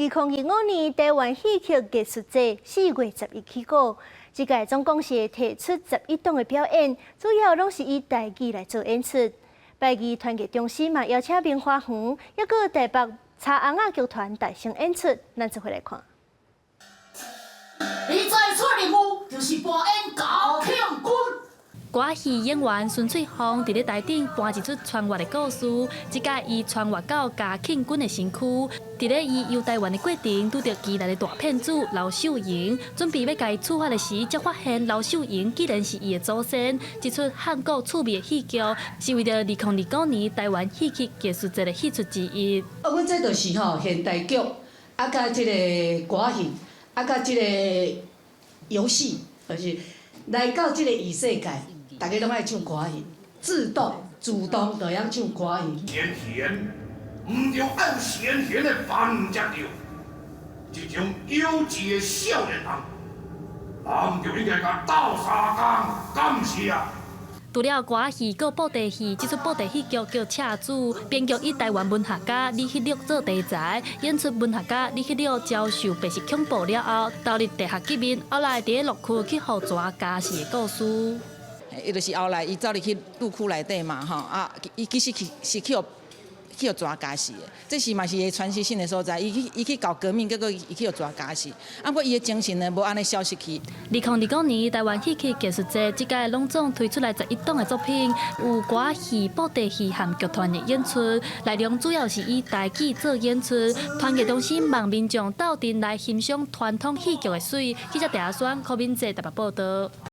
2025年台灣戲曲藝術節4月11起鼓，這屆總共是會提出11檔的表演，主要攏是以台語來做演出。拜二團藝中心嘛邀請明華園，抑閣台北柴尪仔劇團大聲演出，咱做伙來看。你再出任務就是扮演嘉慶君。歌仔戲演員孫翠鳳佇咧台頂搬一齣穿越的故事，這擺伊穿越到嘉慶君的身軀，佇咧伊遊台灣的過程，拄著宜蘭的大騙子劉秀榮，準備欲共伊處罰的時，才發現劉秀榮竟然是伊的祖先。這齣漢古趣味的戲劇，是為著2029年台灣戲曲藝術節的戲出之一。啊，阮這就是吼現代劇，啊，佮這个歌戲，啊，佮這个遊戲，就是來到這个異世界。大家攏愛唱歌戲，自動主動就會曉唱歌戲。先賢，毋著愛有先賢的範才對。這種幼稚的少年人，咱就應該共鬥相共，敢毋是啊？除了歌仔戲，閣有布袋戲，這齣布袋戲劇叫《赤子》，編劇以台灣文學家李彼得做題材，演出文學家李彼得遭受白色恐怖了後，投入地下革命，後來佇咧綠區去予蛇咬死的故事。伊就是後來伊走入去綠區內底嘛，吼啊！伊其實去是去予蛇咬死的，這是嘛是伊傳奇性的所在。伊去搞革命，結果伊去予蛇咬死。啊，毋過伊的精神呢，無按呢消失去。2029年台灣戲曲藝術節，這屆攏總推出來11檔的作品，有歌仔戲、布袋戲和劇團的演出，內容主要是以台語做演出。團藝中心望民眾鬥陣來欣賞傳統戲劇的媠。記者鄭阿雙、柯敏哲台北報導。